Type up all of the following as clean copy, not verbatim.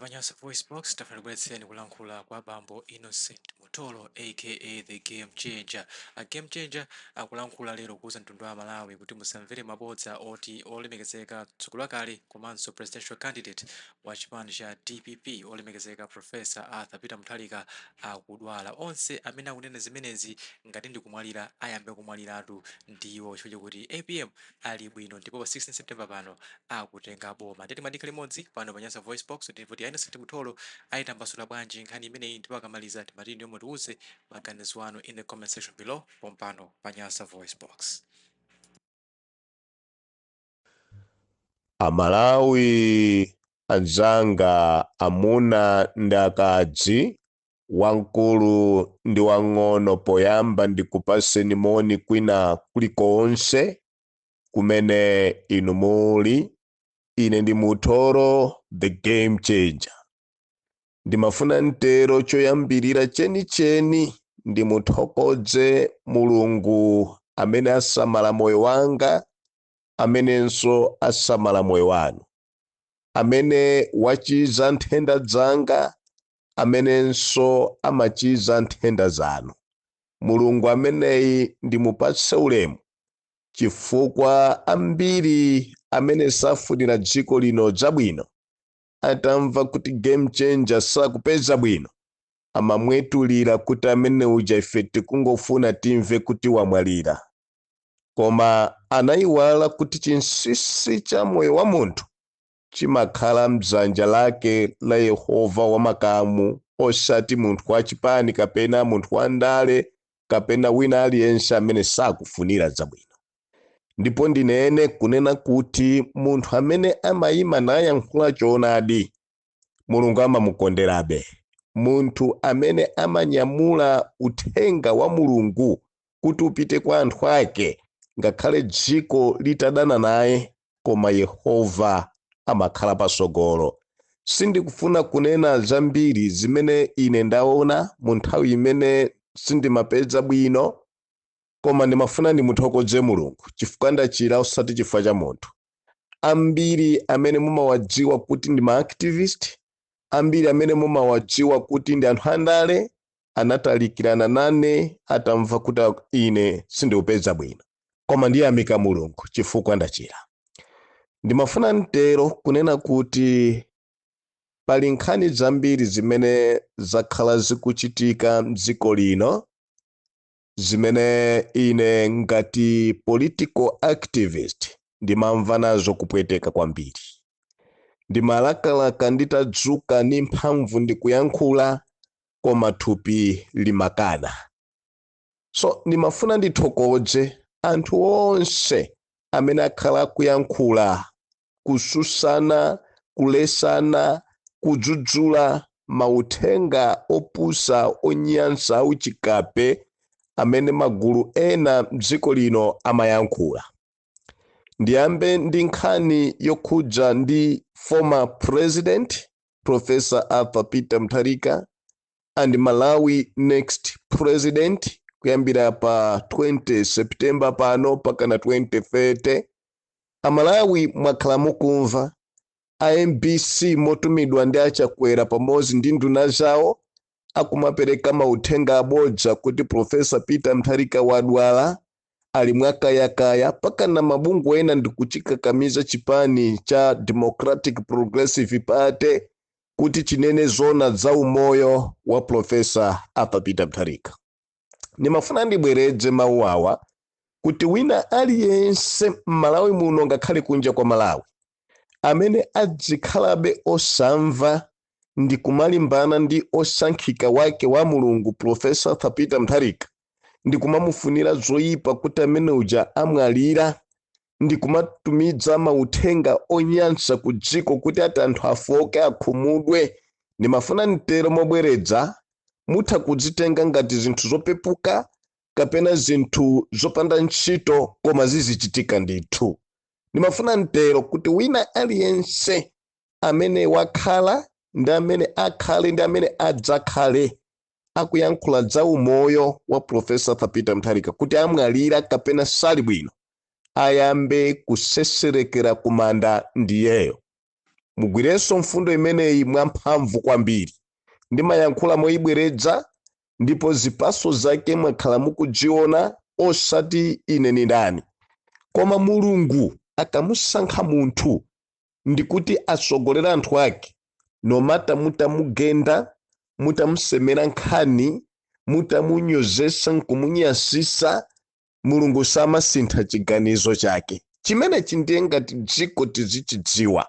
pa Nyasa Voice Box, tafuna kubweretseni kulankhula kwa bambo Innocent Mutolo, aka The Game Changer. A Game Changer akulankhula lero kuuza mtundu wa Malawi kuti musamvere mabodza oti olemekezeka mtsogoleri wakale komanso presidential candidate wa chipani cha DPP, olemekezeka Professor Arthur Peter Mutharika, akudwala. Onse amene akunena zimenezi, ngati ndikumwalira, ayambe kumwaliratu ndiwo, chifukwa chakuti APM ali bwino ndipo pa 16 September pano akutenga boma. Ndeti madikha limodzi pano pa Nyasa Voice Box kuti Innocent Mutolo ayitambasula bwanji nkhani imeneyi, ndipo akamaliza timati ndiyo mutiuze maganizo anu in the comment section below pompano pa Nyasa Voice Box. Amalawi anzanga, amuna ndi akadzi, wamkulu ndi wang'ono, poyamba ndikupaseni moni kwina kulikonse kumene inu muli. Ine ndi Mutolo, The Game Changer. Ndimafuna mtero choyambirira chenicheni ndimuthokoze Mulungu amene asamala moyo wanga, amenenso asamala moyo wanu, amene wachiza nthenda zanga, amenenso amachiza nthenda zanu. Mulungu ameneyi ndimupatse ulemu, chifukwa ambiri amene safunira dziko lino zabwino, atamva kuti Game Changer sakupeza bwino, amamwetulira kuti amene uja ife tikungofuna timve kuti wamwalira. Koma anayiwala kuti chinsinsi cha moyo wa munthu chimakhala mdzanja lake la Yehova wamakamu, osati munthu wachipani kapena munthu wandale kapena wina aliyense amene sakufunira zabwino. Ndipo ndinene kunena kuti munthu amene amayima nayankhula choonadi, Mulungu amamukonderabe. Munthu amene amanyamula uthenga wa Mulungu kuti upite kwa anthu ake, ngakhale dziko litadana naye, koma Yehova amakhala pasogolo. Sindikufuna kunena zambiri zimene ine ndaona mu nthawi imene sindimapeza bwino, koma ndimafuna ndimuthokoze Mulungu chifukwa ndachira, osati chifukwa cha munthu. Ambiri amene mumawadziwa kuti ndi maactivist, ambiri amene mumawadziwa kuti ndi anthu andale, anatalikirana nane atamva kuti ine sindikupeza bwino, koma ndiyamika Mulungu chifukwa ndachira. Ndimafuna mtero kunena kuti pali nkhani zambiri zimene zakhala zikuchitika mdziko lino, zimene ine ngati political activist ndimamva nazo kupweteka kwambiri. Ndimalakalaka nditadzuka ndi mphamvu ndikuyankhula, koma thupi limakana. So ndimafuna ndithokoze anthu onse amene akhala akuyankhula, kususana, kulesana, kudzudzula mauthenga opusa, onyansa, auchikape amene magulu ena mdziko lino amayankhula. Ndiyambe ndi nkhani yokhudza ndi former president Professor Arthur Peter Mutharika and Malawi next president kuyambira pa 20 September pano pakana 2030. Amalawi mwakhala mukumva MBC motumidwa ndi Achakwera pamodzi ndi nduna zawo akumapereka mauthenga abodza kuti Professor Peter Mutharika wadwala, ali mwakayakaya, pakana mabungwe ena ndikuchikakamiza chipani cha Democratic Progressive Party kuti chinene zona za umoyo wa Professor Arthur Peter Mutharika. Ndimafuna ndibwereze mawu awa kuti wina aliyense m'Malawi muno, ngakhale kunja kwa Malawi, amene adzikhalabe osamva ndi kumalimbana ndi osankhika wake wa Mulungu Professor Arthur Peter Mutharika, ndi kumamufunira zoyipa kuti amene uja amwalira, ndi kumatumiza mauthenga onyansa ku dziko kuti ati anthu afoke, akhumudwe, ndimafuna mtero mobwereza, mutha kudzitenga ngati zinthu zopepuka kapena zinthu zopanda ntchito, koma zizichitika ndithu. Ndimafuna mtero kuti wina aliyense amene wakhala ndi amene akhale ndi amene adzakhale akuyankhula za umoyo wa Professor Arthur Peter Mutharika kuti amwalira kapena sali bwino, ayambe kuseserekera kumanda ndiyeyo. Mugwirenso mfundo imeneyi mwamphamvu kwambiri. Ndimayankhula moyibweredza ndipo zipaso zake mwakhala mukudziona, osati ine ni ndani, koma Mulungu akamusankha munthu ndikuti asogolera anthu ake, no matter mutamugenda, mutamusemera nkhani, mutamunyozesa nkumunyasisa, Mulungu samasintha chiganizo chake. Chimenechi ndiye ngati dziko tizichidziwa.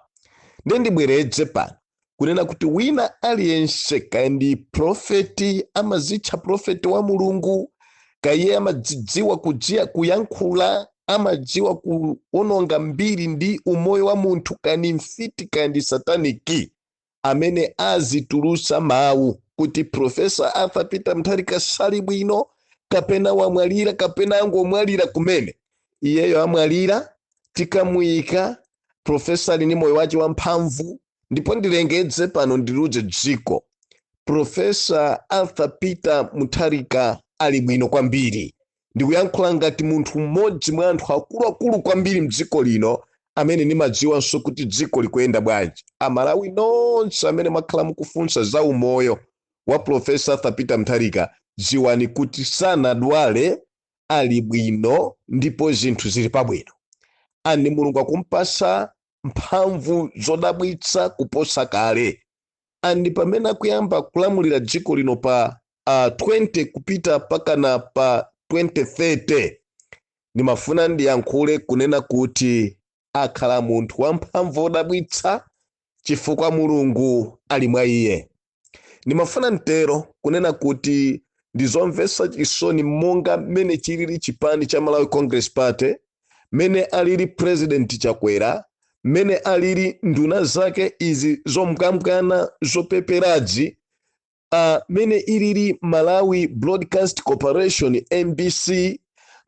Ndiye ndibweredze pano kunena kuti wina aliyense, kaya ndi profeti, amazitcha profeti wa Mulungu, kaiye amadzidziwa kudziwa kuyankhula, amadziwa kuononga mbiri ndi umoyo wa munthu, kaya ndi mfiti, kaya ndi satanic, amene azitulusa mawu kuti Professor Arthur Peter Mutharika sali bwino, kapena wamwalira, kapena angomwalira kumene, iyeyo amwalira, tikamuyika. Professor ali ndi moyo wace wamphamvu. Ndipo ndilengedze pano, ndiluze dziko, Professor Arthur Peter Mutharika ali bwino kwambiri. Ndikuyankhula ngati munthu mmodzi mwa anthu akuluakulu kwambiri mdziko lino amene ndimadziwanso kuti dziko likuyenda bwanji. Amalawi nonse amene mwakhala mukufunsa za umoyo wa Professor Arthur Peter Mutharika, dziwani kuti sanadwale, ali bwino ndipo zinthu zili pabwino, and Mulungu akumpasa mphamvu zodabwitsa kuposa kale. And pamene akuyamba kulamulira dziko lino pa 20 kupita pakana pa 2030, ndimafuna ndiyankhule kunena kuti akhala munthu wamphamvu wodabwitsa chifukwa Mulungu ali mwa iye. Ndimafuna mtero kunena kuti ndizomvetsa chisoni monga mmene chilili chipani cha Malawi Congress Party, mmene alili President Chakwera, mmene alili nduna zake izi zomkambwana zopeperadzi, mmene ilili Malawi Broadcast Corporation, MBC,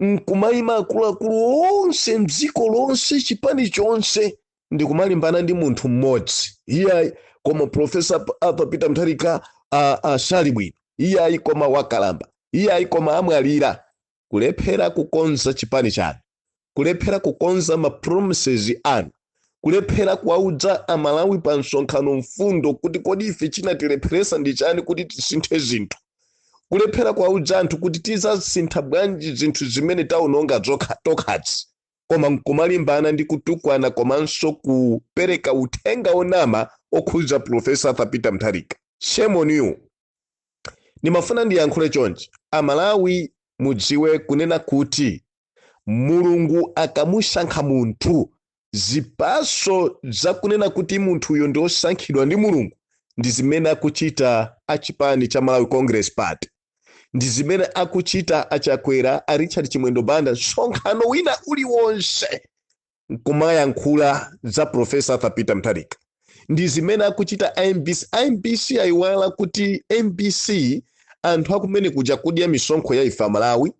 nkumayima akuluakulu onse mdziko lonse, chipani chonse, ndikumalimbana ndi munthu mmodzi. Iyayi, koma Professor Arthur Peter Mutharika sali bwino. Iyayi, koma wakalamba. Iyayi, koma amwalira. Kulephera kukonza chipani chanu, kulephera kukonza ma promises anu, kulephera kuwaudza Amalawi pa msonkhano mfundo kuti kodi ife chinatilepheresa ndi chani kuti tisinthe zinthu, kulephera kuwaudza anthu kuti tizasintha bwanji zinthu zimene taononga tokhazi, koma nkumalimbana ndi kutukwana komanso kupereka uthenga onama okhudza Professor Arthur Peter Mutharika. Shame on you. Ndimafuna ndiyankhule chonchi: Amalawi, mudziwe kunena kuti Mulungu akamusankha munthu, zipaso zakunena kuti munthuyo ndi osankhidwa ndi Mulungu ndi zimene akuchita achipani cha Malawi Congress Party, ndi zimene akuchita aChakwera, a Richard Chimwendo Banda. Msonkhano wina uliwonse nkumayankhula za Professor Arthur Peter Mutharika. Ndi zimene akuchita MBC. MBC, ayiwala kuti MBC anthu akumene kuja kudya misonkho ya ife Amalawi.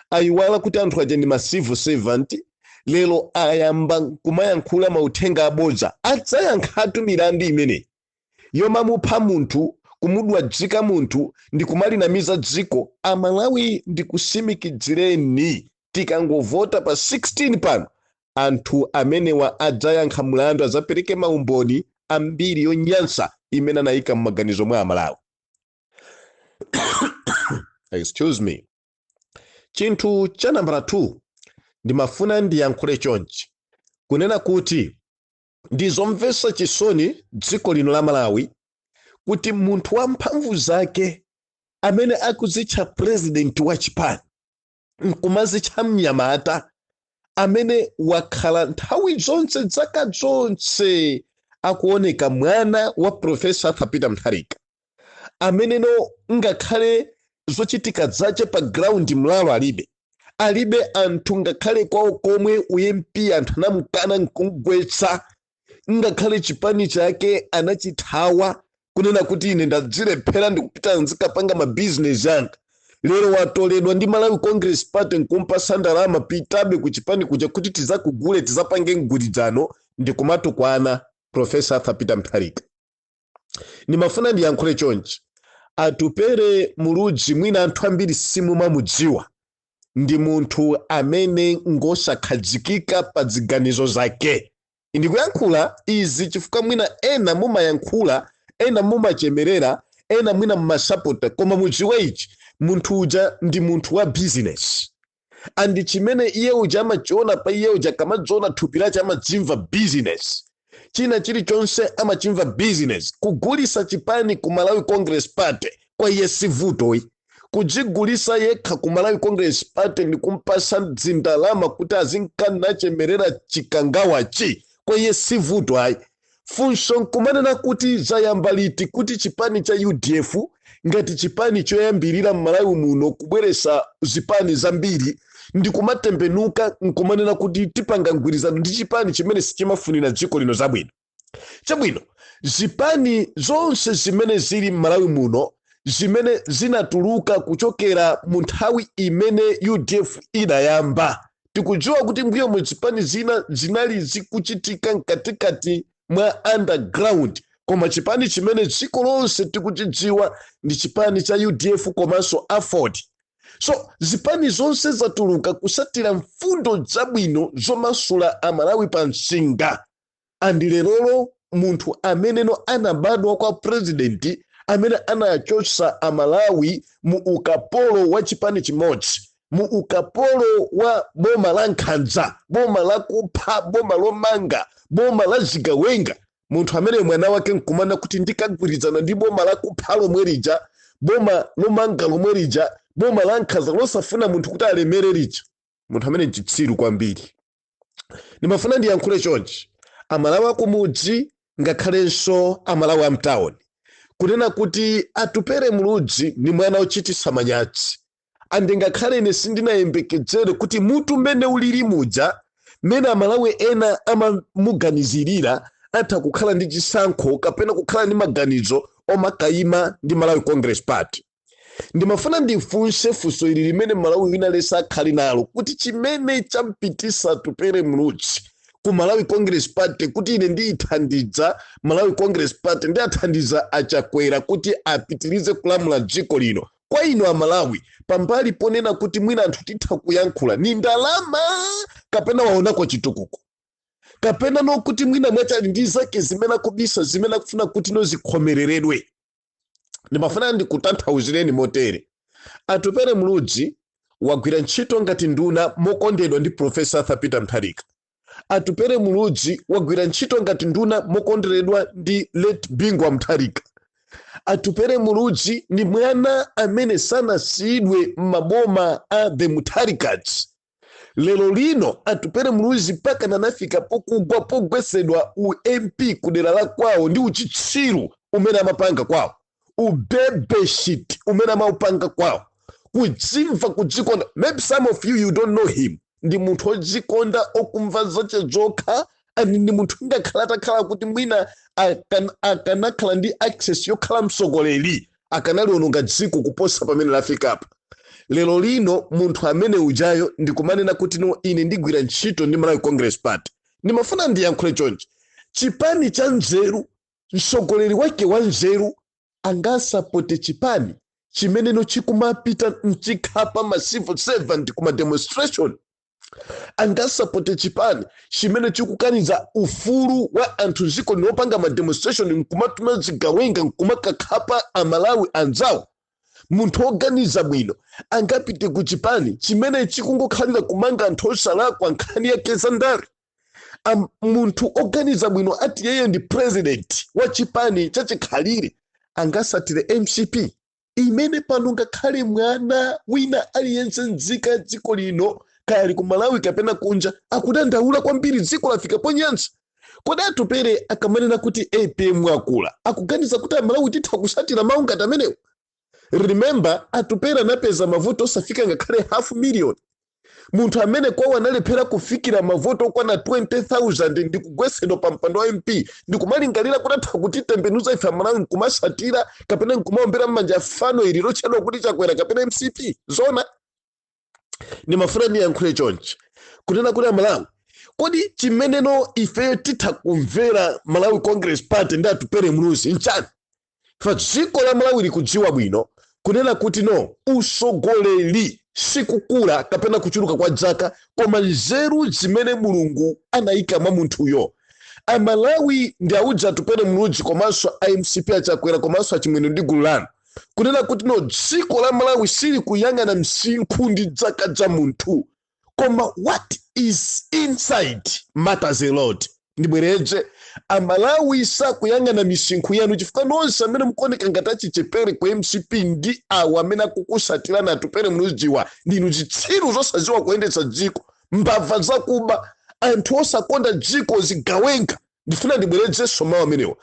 Ayiwala kuti anthu aja ndi ma civil servant. Lero ayamba kumayankhula mauthenga abodza. Adzayankhatu milandu imeneyi yomamupha munthu, kumudwadzika munthu ndi kumalinamiza dziko. Amalawi, ndikusimikizireni, tikangovota pa 16 pano, anthu amenewa adzayankha mlandu, adzapereke maumboni ambiri yonyansa imene anayika m'maganizo mwa Amalawi. Excuse me. Chinthu cha nambala 2, ndimafuna ndiyankhule chonchi kunena kuti ndizomvetsa chisoni dziko lino la Malawi kuti munthu wamphamvu zake amene akuzitcha president wa chipani, nkumazitcha mnyamata amene wakhala nthawi zonse, zaka zonse, akuoneka mwana wa Professor Arthur Peter Mutharika, ameneno ngakhale zochitika zace pa ground mlalo alibe, alibe anthu, ngakhale kwawo komwe uMP anthu anamukana nkugwetsa, ngakhale chipani chake anachithawa kunena kuti ine ndadzilephera, ndikupita nzikapanga mabizinesi anga. Lero watoledwa ndi Malawi Congress Party nkumpasa ndalama, pitabe ku chipani kuja kuti tizakugule, tizapange mgwirizano, ndikumatukwana Professor Arthur Peter Mutharika. Ndimafuna ndiyankhule chonchi: Atupere Muluzi, mwina anthu ambiri simumamudziwa, ndi munthu amene ngosakhazikika pa ziganizo zake. Ndikuyankhula izi chifukwa mwina ena mumayankhula, ena mumachemerera, ena mwina mumasapota, koma mudziwe ichi: munthu uja ndi munthu wa business, and chimene iye uja amachiona pa iye uja, kamadziona thupi lache, amadzimva business. China chilichonse amachimva business. Kugulisa chipani ku Malawi Congress Party kwa iye sivutoyi. Kudzigulisa yekha ku Malawi Congress Party ndi kumpasa dzindalama kuti azinkanachemerera Chikangawachi, kwa iye sivuto ayi. Funso nkumanena kuti zayamba liti kuti chipani cha UDF, ngati chipani choyambirira m'Malawi muno kubweresa zipani zambiri, ndi kumatembenuka nkumanena kuti tipanga mgwirizano ndi chipani chimene sichimafunira dziko lino zabwino? Chabwino, zipani zonse zimene zili m'Malawi muno, zimene zinatuluka kuchokera mu nthawi imene UDF idayamba, tikudziwa kuti mbuyo mu zipani zina zinali zikuchitika mkatikati mwa underground, koma chipani chimene dziko lonse tikuchidziwa ndi chipani cha UDF komanso AFORD. So zipani zonse zatuluka kusatira mfundo zabwino zomasula Amalawi pa msinga. And lerolo munthu ameneno anabadwa kwa president amene anachotsa Amalawi mu ukapolo wa chipani chimodzi, mu ukapolo wa boma la nkhanza, boma la kupha, boma lomanga, boma la zigawenga, munthu amene mwana wake nkumana kuti ndikagwirizana ndi boma la kupha lomwe lija, boma lomanga lomwe lija, boma la nkhanza losafuna munthu kuti alemere lija, munthu amene nchitsiru kwambiri. Ndimafuna ndiyankhule chonchi, Amalawi akumudzi ngakhalenso Amalawi amtawuni, kunena kuti Atupere Muluzi ni mwana ochititsa manyazi. And ngakhale ine sindinayembekezere kuti mutu mmene ulili muja, mmene Amalawi ena amamuganizirira, atha kukhala ndi chisankho kapena kukhala ndi maganizo omakayima ndi Malawi Congress Party. Ndimafuna ndifunse funso ili limene Malawi wina lesa akhali nalo, kuti chimene champitisa Atupere Muluzi ku Malawi Congress Party, kuti ine ndiyithandiza Malawi Congress Party, ndiyathandiza Achakwera kuti apitirize kulamula dziko lino, kwa inu Amalawi, pambali ponena kuti mwina anthu titha kuyankhula, ni ndalama kapena waonako chitukuko, kapena nokuti mwina mwachali ndi zake zimene akubisa, zimene akufuna kuti nozikhomereredwe? Ndimafuna ndikutanthauzireni motere: Atupere Muluzi wagwira ntchito ngati nduna mokondedwa ndi Professor Arthur Peter Mutharika. Atupere Muluzi wagwira ntchito ngati nduna mokondedwa ndi late Bingu wa Mutharika. Atupere Muluzi ni mwana amene sanasiyidwe m'maboma a the Mutharikas. Lero lino Atupere Muluzi mpaka anafika pokugwa, pogwesedwa u MP kudera la kwawo ndi uchitsiru umene amapanga kwawo, ubebeshit umene amaupanga kwawo, kudzimva, kudzikonda. Maybe some of you, you don't know him. Ndi munthu odzikonda, okumva zache zokha, and ndi munthu ngakhala atakhala kuti mwina akanakhala ndi access yokhala mtsogoleri, akanaliononga dziko kuposa pamene lafikapa lero lino. Munthu amene ujayo ndikumanena kuti no, ine ndigwira ntchito ndi Malawi Congress Party. Ndimafuna ndiyankhule chonchi: chipani cha nzeru, mtsogoleri wake wa nzeru angasapote chipani chimeneno chikumapita mchikhapa ma civil servant kuma demonstration? Angasapote chipani chimene chikukaniza ufulu wa anthu dziko linopanga ma demonstration, nkumatuma zigawenga nkumakakhapa Amalawi anzawo? Munthu woganiza bwino angapite ku chipani chimene chikungokhalira kumanga anthu osalakwa, nkhani yake zandale? Munthu oganiza bwino, ati yeye ndi president wa chipani chachikhalire, angasatire MCP imene pano ngakhale mwana wina aliyense nzika ya dziko lino, kaya ali ku Malawi kapena kunja, akudandaula kwambiri, dziko lafika ponyansa? Kodi Atupere akamanena kuti APM akula, akuganiza kuti Amalawi titha kusatira mawu ngati amenewo? Remember, Atupere anapeza mavoto osafika ngakhale half million. Munthu amene kwawo analephera kufikira mavoto okwana 20,000 ndi kugwesedwa pa mpando wa MP, ndi kumalingalira kuti atha kutitembenuza ife Amalawi nkumasatira kapena nkumaombera m'manja fano ili lotchedwa kuti Chakwera kapena MCP? Zona? Ndimafuna ndiyankhule chonchi, kunena kuti Amalawi, kodi chimeneno ifeyo titha kumvera Malawi Congress Party ndi Atupere Muluzi nchani? Fa dziko la Malawi likudziwa bwino kunena kuti no, usogoleri sikukula kapena kuchuluka kwa dzaka, koma nzeru zimene Mulungu anayika mwa munthuyo. Amalawi ndi auja Atupele Muluzi komanso iMCP, Achakwera komanso Achimwendo ndi gulu lanu, kunena kuti no, dziko la Malawi sili kuyang'ana msinkhu ndi zaka za munthu, koma what is inside matters a lot. Ndibwereze, Amalawi sakuyang'ana misinkhu yanu, chifukwa nonse amene mukuoneka ngati achichepere ku MCP ndi awo amene akukusatirana Atupele Muluziwa, ndinu zitsiru zosadziwa kuyendetsa dziko, mbava zakuba, anthu osakonda dziko, zigawenga. Ndifuna ndibwerezenso mawu amenewa: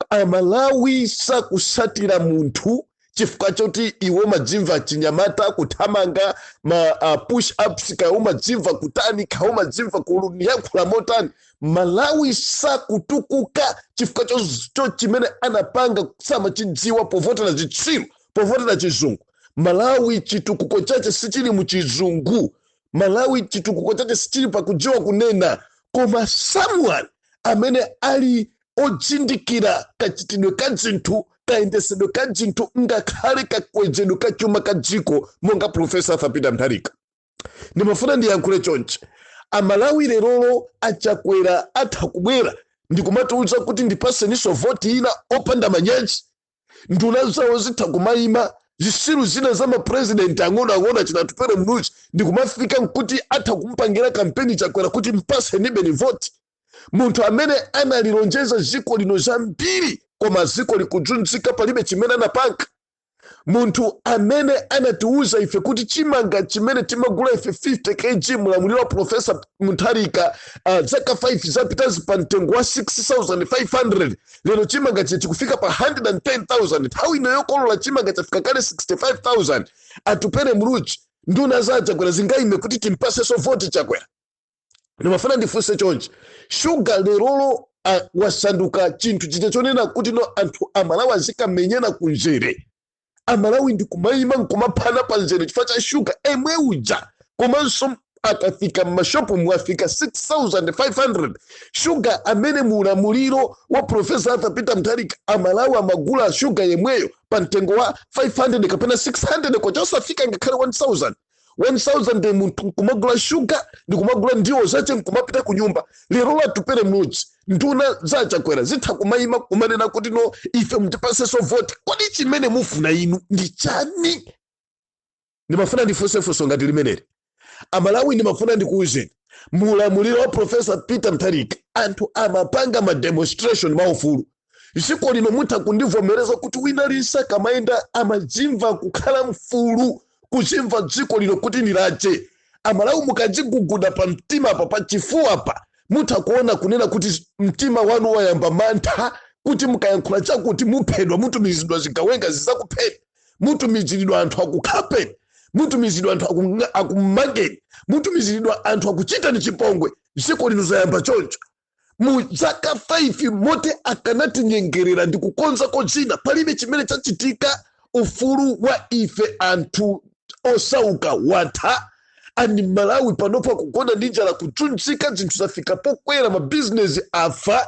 Amalawi sakusatira munthu chifukwa choti iwe umadzimva chinyamata, kuthamanga ma push ups, kaya umadzimva kutani, kaya umadzimva kuyankhula motani. Malawi sakutukuka chifukwa cho chimene anapanga samachidziwa povotera zitsiru, povotera chizungu. Malawi chitukuko chache sichili mu chizungu. Malawi chitukuko chache sichili pakudziwa kunena, koma someone amene ali ozindikira kachitidwe ka zinthu, kayendesedwe ka zinthu, ngakhale kakwezedwe ka chuma ka dziko, monga Professor Arthur Peter Mutharika. Ndimafuna ndiyankhule chonchi: Amalawi, lerolo Achakwera atha kubwera ndikumatiuza kuti ndipaseniso voti ina opanda manyazi. Nduna zawo zitha kumayima, zisilu zina za mapresidenti ang'onoang'ono achina Atupele Muluzi, ndikumafika nkuti atha kumpangira kampeni Chakwera kuti mpasenibeni voti. Munthu amene analilonjeza dziko lino zambiri, koma dziko likuzunzika, palibe chimene anapanga. Munthu amene anatiuza ife kuti chimanga chimene timagula ife 50 kg mulamuliro wa Professor Mutharika zaka 5 zapitazi pa mtengo wa 6500, lero chimanga chichi chikufika pa 110,000. Nthawi ino yokolola chimanga chafika kale 65,000. Atupele Muluzi, nduna za Chakwera zingayime kuti timpasenso voti Chakwera? Ndimafuna ndifunse chonchi: shuga lerolo wasanduka chinthu chija chonena kuti no, anthu Amalawi azikamenyana kunjere, Amalawi ndikumayima nkumaphana panjere chifukwa cha shuga emwe uja. Komanso akafika mmashopu mwafika 6500. Shuga amene muulamuliro wa Professor Arthur Peter Mutharika Amalawi amagula shuga yemweyo pa mtengo wa 500 kapena 600 kwacha, osafika ngakhale 1000. 1000 munthu nkumagula shuga ndikumagula ndiwo zache nkumapita ku nyumba. Lero Atupele Muluzi, nduna za Chakwera zitha kumayima kumanena kuti no, ife mutipasenso voti. Kodi chimene mufuna inu ndi chani? Ndimafuna ndifunsefunso ngati limeneli. Amalawi, ndimafuna ndikuwuzeni, mulamuliro wa Professor Peter Mutharika anthu amapanga ma demonstration maufulu. Dziko lino mutha kundivomereza kuti wina linsa kamayenda amadzimva kukhala mfulu, kuchimva dziko lino kuti ndilache. Amalawi, mukadziguguda pa mtima pa, pachifuwa pa, mutha kuona kunena kuti mtima wanu wayamba mantha, kuti mukayankhula chakuti muphedwa, mutumizidwa zigawenga zizakupheni, mutumiziridwa anthu akukhapeni, mutumizidwa anthu akumangeni, mutumiziridwa anthu akuchitani chipongwe. Dziko lino zayamba choncho mu zaka 5 mote akanatinyengerera ndi kukonzako zina, palibe chimene chachitika. Ufulu wa ife anthu osauka watha, ani Malawi panopa kugona ndi njala, kuchunjika, zinthu zafika pokwera, mabizinesi afa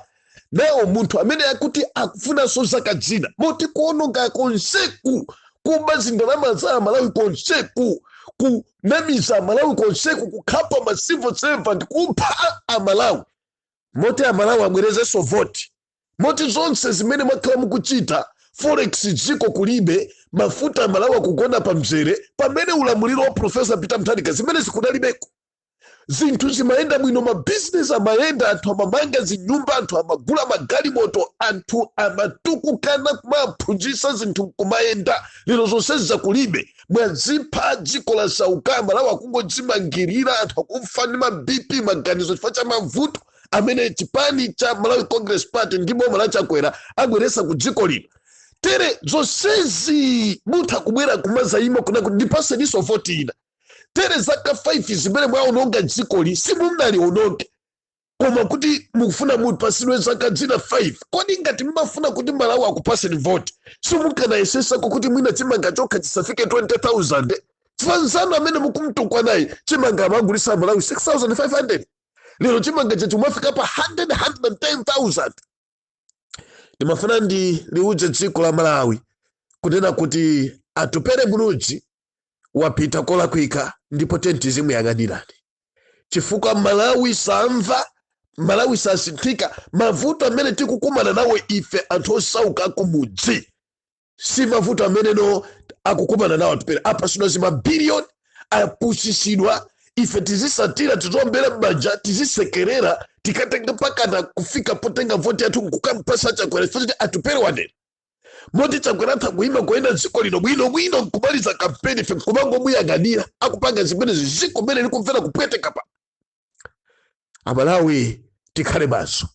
nawo. Munthu amene akuti akufunanso zaka zina, moti kuononga konseku, kuba zindalama za Amalawi konseku, kunamiza Amalawi konseku, kukhapa ma civil servant, kupha Amalawi, moti Amalawi abwerezenso voti, moti zonse zimene mwakhala mukuchita, forex dziko kulibe, mafuta Amalawi akugona pa mzere, pamene ulamuliro wa Professor Peter Mutharika zimene zikudalibeko. Zinthu zimayenda bwino, mabizinesi amayenda, anthu amamanga zinyumba, anthu amagula magalimoto, anthu amatukukana, kumaphunzitsa, zinthu kumayenda. Lero zonsezi zakulibe, mwazipha, dziko la sauka, Amalawi akungodzimangirira, anthu akufa ndi ma BP, maganizo, chifukwa cha mavuto amene chipani cha Malawi Congress Party ndi boma la Chakwera abweresa ku dziko lino. Tere zonsezi mutha kubwera kumazayima kuna kuti ndipaseniso voti ina. Tere zaka 5 zimene mwaononga dzikoli simunaliononge, koma kuti mukufuna mupasidwe zaka zina 5. Kodi ngati mumafuna kuti Malawi akupaseni voti, simukanayesesako kuti mwina chimanga chokha chisafike 20,000? Chifukwa nzanu amene mukumtukwa naye chimanga amagulisa Malawi 6500, lero chimanga chacho mwafika pa 100 110,000. Ndimafuna ndi liuje dziko la Malawi kunena kuti Atupele Muluzi wapita kolakwika, ndipo tenti zimuyang'anirani, chifukwa Malawi samva. Malawi sasinthika. Mavuto amene tikukumana nawo ife anthu osauka akumudzi si mavuto amene no akukumana nawo Atupere. Apasidwa zimabiliyoni, apusisidwa. Ife tizisatira, tizombera m'manja, tizisekerera, tikatenga pakana kufika potenga voti yathu nkukampasa Chakwera chifukwa choti Atupere wanena. Moti Chakwera atha kuyima, kuyenda dziko lino bwinobwino, nkumaliza kampeni, ife nkumangomuyang'anira akupanga zimenezi, dziko mmene likumvera kupweteka pa. Amalawi, tikhale maso.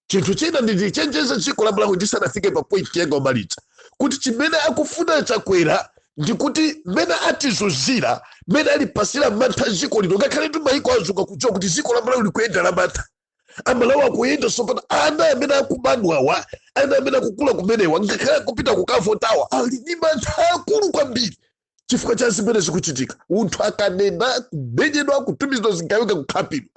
Chinthu china, ndichenjeze dziko la Malawi ndisanafike pa point yanga omaliza, kuti chimene akufuna Chakwera ndikuti mmene atizunzira, mmene alipasira mantha dziko lino, ngakhale ndi maiko azungu kudziwa kuti dziko la Malawi likuyenda la mantha, Amalawi akuyenda sopano. Ana amene akubadwawa, ana amene akukula kumenewa, ngakhale akupita kukavotawa, ali ndi mantha akulu kwambiri chifukwa cha zimene zikuchitika. Munthu akanena, kumenyedwa, kutumizidwa zigawenga, kukhapidwa.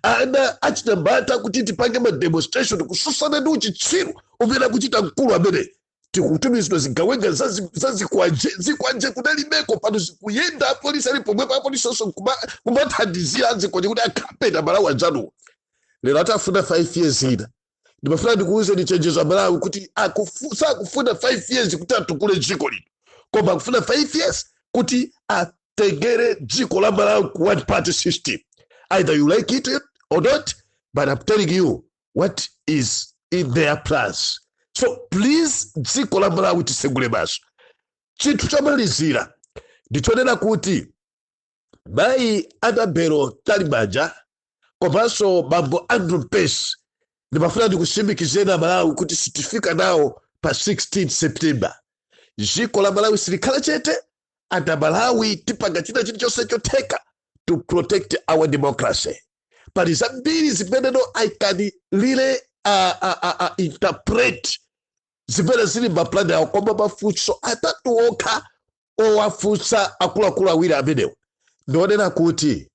Ana achinyamata, kuti tipange ma demonstration kususana ndi uchitsiru umene akuchita mkulu amene, tikutumizidwa zigawenga zazikwanje. Zikwanje kunalibeko, pano zikuyenda. Apolisi ali pomwepo, apolisi onso kumathandizira azikwanje kuti akhapeta Malawi anzanuwo. Lero atafuna 5 years ina. Ndimafuna ndikuwuzeni chenjezo Amalawi kuti sakufuna 5 years kuti atukule dziko lino, koma akufuna 5 years kuti atengere dziko la Malawi ku one party system. Either you like it or not, but I'm telling you what is in their plans. So please, dziko la Malawi, tisegule maso. Chinthu chomalizira ndichonena kuti mayi Annabel Mtalimanja komanso bambo Andrew Mpesi, ndimafuna ndikusimikizeni Amalawi kuti sitifika nawo pa 16 September. Dziko la Malawi silikhala chete, and Amalawi tipanga china chilichonse chotheka to protect our democracy. Pali zambiri zimene no I can really interpret zimene zili maplani awo, koma mafunso atatu okha owafunsa akuluakulu awiri amenewo ndionena kuti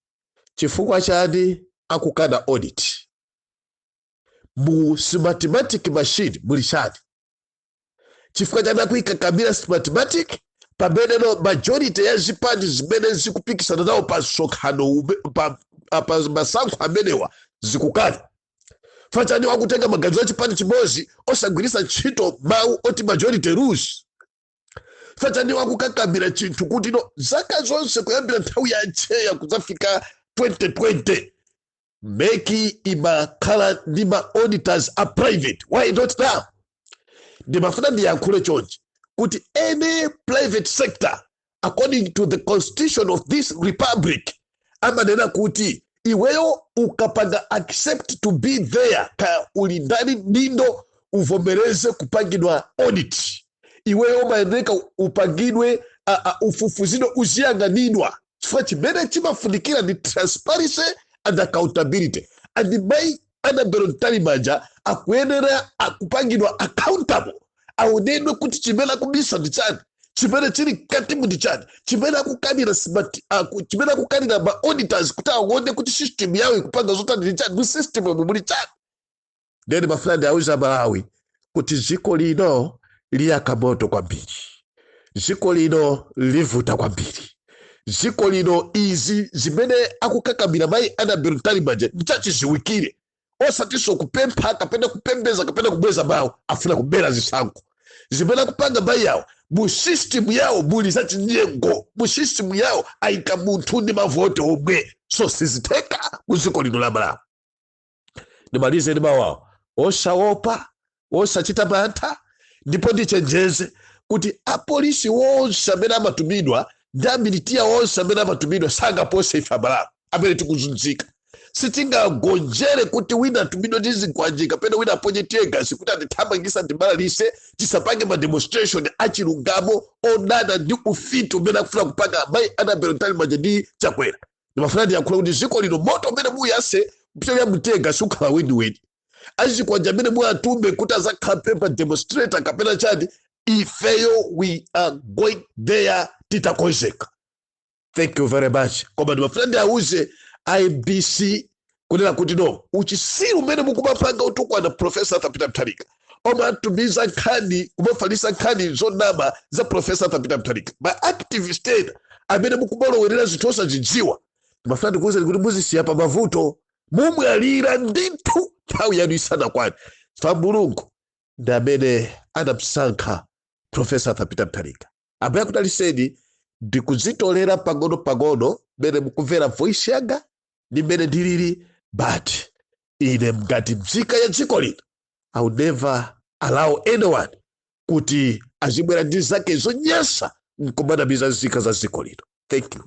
chifukwa chani akukana audit? Mu Smartmatic machine muli chani? Chifukwa chani akuyikakamira Smartmatic pamene no majority ya zipani zimene zikupikisana nawo pa msonkhano pa masankho amenewa zikukana? Fachani wakutenga maganizo a chipani chimodzi osagwiritsa ntchito mawu oti majority rules? Fachani wakukakamira chinthu kuti no zaka zonse kuyambira nthawi ya Atcheya kudzafika 2020 MEC imakhala ndi ma auditors a private? Why not now? Ndimafuna ndiyankhule chonchi kuti any private sector, according to the constitution of this republic, amanena kuti iweyo ukapanga accept to be there, ka uli ndani dindo, uvomereze kupangidwa audit. Iweyo umayeneka upangidwe ufufuzidwe, uziyang'anidwa, chifukwa chimene chimafunikira ndi transparency and accountability. And mayi Annabel Mtalimanja akuyenera akupangidwa accountable, aonedwe kuti chimene akubisa ndi chani, chimene chili mkatimu ndi chani, chimene akukanira chimene akukanira ma auditors kuti aone kuti system yawo ikupanga zotani ndi chani, mu system yomwe muli chani. Then mafuna ndiauza Malawi kuti dziko lino liyaka moto kwambiri, dziko lino livuta kwambiri. Dziko lino, izi zimene akukakamira mayi Annabel Mtalimanja nchachiziwikire, osatinso kupempha kapena kupembeza kapena kubweza mawu. Afuna kubera zisankho. Zimene akupanga mayi yawo, mu system yawo muli zachinyengo, mu system yawo ayika munthu ndi mavoti omwe, so sizitheka mu dziko lino la Malawi. Ndimalize ndi mawu awo: osaopa, osachita mantha. Ndipo ndichenjeze kuti apolisi wonse amene amatumidwa ndi amilitiya onse amene amatumidwa sangapose ife Amalawi amene tikuzunzika. Sitingagonjere kuti wina atumidwe ndi zikwanje kapena wina aponye tear gas kuti atithamangisa, tibalalise, tisapange ma demonstration achilungamo odana ndi ufiti umene akufuna kupanga mayi Annabel Mtalimanja ndi Chakwera. Ndimafuna ndiyankhule kuti dziko lino, moto umene muyase kupyolera mu tear gas ukhala weniweni. Azikwanja amene muatume kuti azakhape pa demonstrator kapena chani, ifeyo we are going there titakonzeka. Thank you very much. Koma ndimafuna ndiauze IBC kunena kuti no, uchisiru umene mukumapanga utukwana Professor Arthur Peter Mutharika, omatumiza nkhani, kumafalisa nkhani zonama za Professor Arthur Peter Mutharika, ma activist ena amene mukumalowerera zinthu osazidziwa, ndimafuna ndikuwuzeni kuti muzisiya pa mavuto. Mumwalira ndithu nthawi yanu isanakwane. Fa Mulungu ndi amene anamusankha Professor Arthur Peter Mutharika. Ambuye akudaliseni. Ndikudzitolera pang'ono pang'ono mmene mukumvera voice yanga ndi mmene ndilili, but ine ngati mzika ya dziko lino, I will never allow anyone kuti azibwera ndi zake zonyasa nkumanamiza nzika za dziko lino. Thank you.